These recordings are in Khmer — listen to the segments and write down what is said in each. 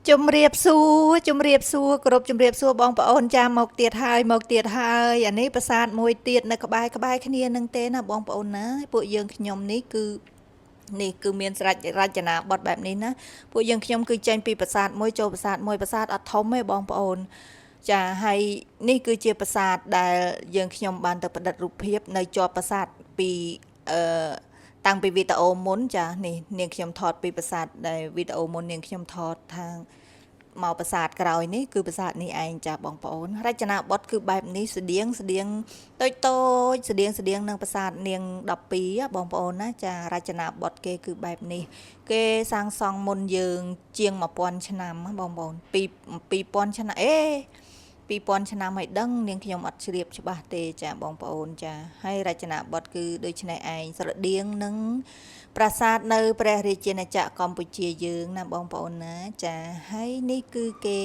ជំរាបសួរជំរាបសួរគ្រប់ជំរាបសួរបងប្អូនចាមកទៀតហើយមកទៀតហើយអានេះប្រាសាទមួយទៀតនៅក្បែរក្បែរគ្នានឹងទេណាបងប្អូនណាពួកយើងខ្ញុំនេះគឺនេះគឺមានស្រេចរចនាបថបែបនេះណាពួកយើងខ្ញុំគឺចេញពីប្រាសាទមួយចូលប្រាសាទមួយប្រាសាទអត់ធំទេបងប្អូនចាហើយនេះគឺជាប្រាសាទដែលយើងខ្ញុំបានទៅផ្ដិតរូបភាពនៅជាប់ប្រាសាទពីអឺតាំងពីវីដេអូមុនចានេះនាងខ្ញុំថតពីប្រាសាទដែលវីដេអូមុននាងខ្ញុំថតថាង មកប្រាសាទក្រោយនេះគឺប្រាសាទនេះឯងចាបងប្អូនរចនាបថគឺបែបនេះស្តៀងស្តៀងតូចតូចស្តៀងស្តៀងនឹងប្រាសាទនាង12បងប្អូនណាចារចនាបថគេគឺបែបនេះគេសាងសង់មុនយើងជាង1000ឆ្នាំបងប្អូនពី2000ឆ្នាំអេ2000ឆ្នាំហើយដឹងនាងខ្ញុំអត់ជ្រាបច្បាស់ទេចាបងប្អូនចាហើយរចនាបថគឺដូចនេះឯងស្រដៀងនឹង ប្រាសាទនៅព្រះរាជាណាចក្រកម្ពុជាយើងណាបងប្អូនណាចាហើយនេះគឺគេ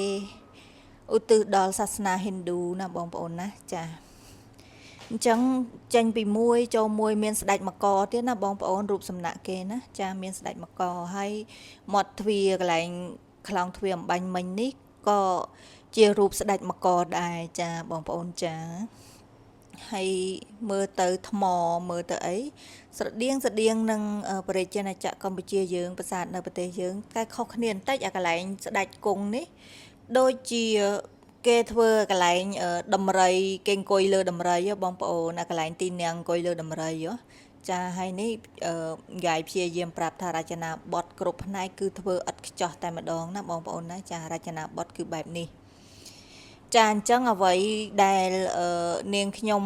ឧទ្ទិសដល់សាសនាហិណ្ឌូណាបងប្អូនណាចាអញ្ចឹងចេញពីមួយចូលមួយមានស្ដេចមករទៀតណាបងប្អូនរូបសំណាក់គេណាចាមានស្ដេចមករហើយមាត់ទ្វារកន្លែងខ្លោងទ្វារអំបញ្ញមិញនេះក៏ជារូបស្ដេចមករដែរចាបងប្អូនចាហើយមើលទៅថ្មមើលទៅអីស្រដៀងស្រដៀងនឹងព្រះរាជាណាចក្រកម្ពុជាយើងប្រាសាទនៅប្រទេសយើងតែខុសគ្នាបន្តិចអាកន្លែងស្ដេចគង់នេះដូចជាគេធ្វើកន្លែងដំរីគេអង្គុយលើដំរីបងប្អូនអាកន្លែងទីនាំងអង្គុយលើដំរីចាហើយនេះយាយព្យាយាមប្រាប់ថារចនាបថគ្រប់ផ្នែកគឺធ្វើឥតខ្ចោះតែម្ដងណាបងប្អូនណាចារចនាបថគឺបែបនេះចាអញ្ចឹងអ្វីដែលនាងខ្ញុំ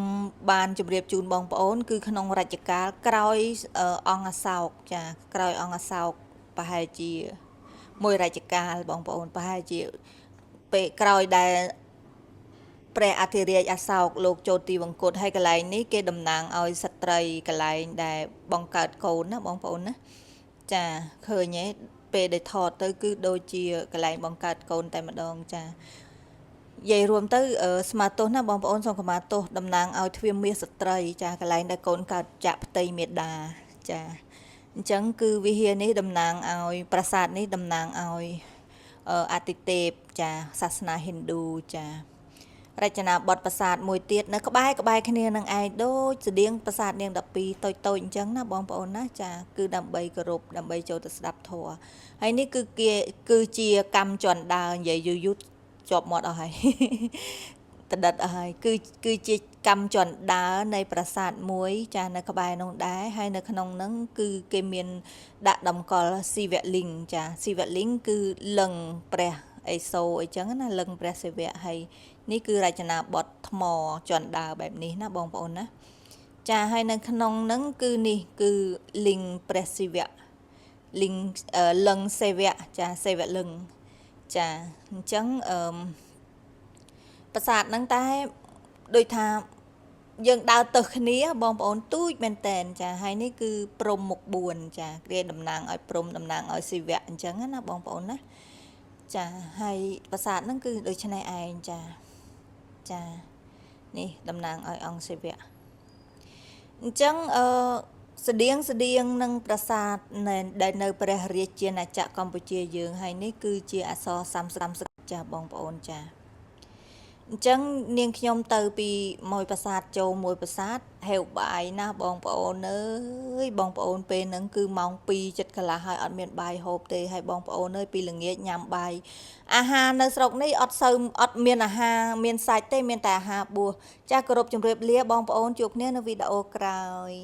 បានជម្រាបជូនបងប្អូនគឺក្នុងរជ្ជកាលក្រោយអង្គអសោកចាក្រោយអង្គអសោកប្រហែលជាមួយរជ្ជកាលបងប្អូនប្រហែលជាពេលក្រោយដែលព្រះអធិរាជអសោកលោកចូលទីវង្គតហើយកន្លែងនេះគេតំណាងឲ្យស្ត្រីកន្លែងដែលបង្កើតកូនណាបងប្អូនណាចាឃើញទេពេលដែលថតទៅគឺដូចជាកន្លែងបង្កើតកូនតែម្ដងចានិយាយរួមទៅស្មាទោសណាបងប្អូនសូមខមាទោសតំណាងឲ្យទ្វាមាសស្ត្រីចាកន្លែងដែលកូនកើតចាក់ផ្ទៃមេដាចាអញ្ចឹងគឺវិហារនេះតំណាងឲ្យប្រាសាទនេះតំណាងឲ្យអតិទេពចាសាសនាហិណ្ឌូចារចនាបថប្រាសាទមួយទៀតនៅក្បែរក្បែរគ្នានឹងឯងដូចស្តៀងប្រាសាទនាង12តូចតូចអញ្ចឹងណាបងប្អូនណាចាគឺដើម្បីគោរពដើម្បីចូលទៅស្ដាប់ធម៌ហើយនេះគឺគេគឺជាកម្មចន្ទានិយាយយូរយូរជាប់មាត់អស់ហើយតដិតអស់ហើយគឺគឺជាកម្មចន្ទានៃប្រាសាទមួយចានៅក្បែរនោះដែរហើយនៅក្នុងហ្នឹងគឺគេមានដាក់តម្កល់សិវលិង្គចាសិវលិង្គគឺលឹងព្រះអេសូអីចឹងណាលឹងព្រះសិវៈហើយនេះគឺរចនាបថថ្មចន្ទាបែបនេះណាបងប្អូនណាចាហើយនៅក្នុងហ្នឹងគឺនេះគឺលិង្គព្រះសិវៈលិង្គលឹងសិវៈចាសិវលិង្គចាអញ្ចឹងអឺប្រាសាទហ្នឹងតែដូចថាយើងដើរទៅគ្នាបងប្អូនទូចមែនតែនចាហើយនេះគឺព្រំមុខ4ចាគេតំណាងឲ្យព្រំតំណាងឲ្យសិវៈអញ្ចឹងណាបងប្អូនណាចាហើយប្រាសាទហ្នឹងគឺដូចនេះឯងចាចានេះតំណាងឲ្យអង្គសិវៈអញ្ចឹងអឺស្តៀងស្តៀងនឹងប្រាសាទដែលនៅព្រះរាជាណាចក្រកម្ពុជាយើងហើយនេះគឺជាអក្សរសំស្ក្រឹតចាបងប្អូនចាអញ្ចឹងនាងខ្ញុំទៅពីមួយប្រាសាទចូលមួយប្រាសាទហេវបាយណាបងប្អូនអើយបងប្អូនពេលហ្នឹងគឺម៉ោង2ចិត្តកន្លះហើយអត់មានបាយហូបទេហើយបងប្អូនអើយពីល្ងាចញ៉ាំបាយអាហារនៅស្រុកនេះអត់សូវអត់មានអាហារមានសាច់ទេមានតែអាហារបួសចាសគោរពជម្រាបលាបងប្អូនជួបគ្នានៅវីដេអូក្រោយ។